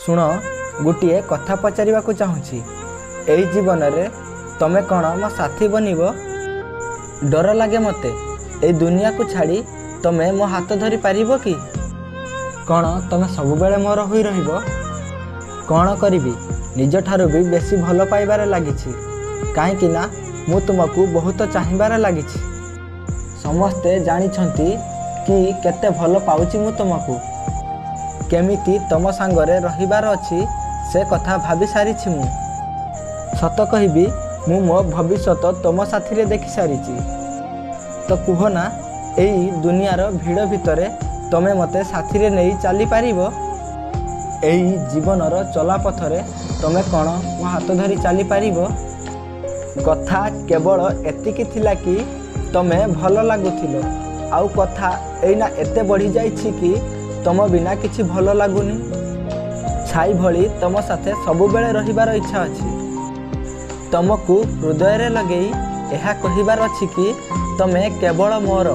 ଶୁଣ, ଗୋଟିଏ କଥା ପଚାରିବାକୁ ଚାହୁଁଛି। ଏଇ ଜୀବନରେ ତମେ କ'ଣ ମୋ ସାଥୀ ବନିବ? ଡର ଲାଗେ ମୋତେ, ଏଇ ଦୁନିଆକୁ ଛାଡ଼ି ତମେ ମୋ ହାତ ଧରି ପାରିବ କି? କ'ଣ ତମେ ସବୁବେଳେ ମୋର ହୋଇ ରହିବ? କ'ଣ କରିବି, ନିଜଠାରୁ ବି ବେଶୀ ଭଲ ପାଇବାରେ ଲାଗିଛି, କାହିଁକି ନା ମୁଁ ତୁମକୁ ବହୁତ ଚାହିଁବାରେ ଲାଗିଛି। ସମସ୍ତେ ଜାଣିଛନ୍ତି କି କେତେ ଭଲ ପାଉଛି ମୁଁ ତୁମକୁ। କେମିତି ତମ ସାଙ୍ଗରେ ରହିବାର ଅଛି, ସେ କଥା ଭାବି ସାରିଛି ମୁଁ। ସତ କହିବି, ମୁଁ ମୋ ଭବିଷ୍ୟତ ତମ ସାଥିରେ ଦେଖିସାରିଛି। ତ କୁହ ନା, ଏଇ ଦୁନିଆର ଭିଡ଼ ଭିତରେ ତମେ ମୋତେ ସାଥିରେ ନେଇ ଚାଲିପାରିବ? ଏଇ ଜୀବନର ଚଲାପଥରେ ତମେ କ'ଣ ମୋ ହାତ ଧରି ଚାଲିପାରିବ? କଥା କେବଳ ଏତିକି ଥିଲା କି ତମେ ଭଲ ଲାଗୁଥିଲ, ଆଉ କଥା ଏଇନା ଏତେ ବଢ଼ିଯାଇଛି କି ତମ ବିନା କିଛି ଭଲ ଲାଗୁନି। ଛାଇ ଭଳି ତମ ସାଥେ ସବୁବେଳେ ରହିବାର ଇଚ୍ଛା ଅଛି। ତମକୁ ହୃଦୟରେ ଲଗେଇ ଏହା କହିବାର ଅଛି କି ତମେ କେବଳ ମୋର।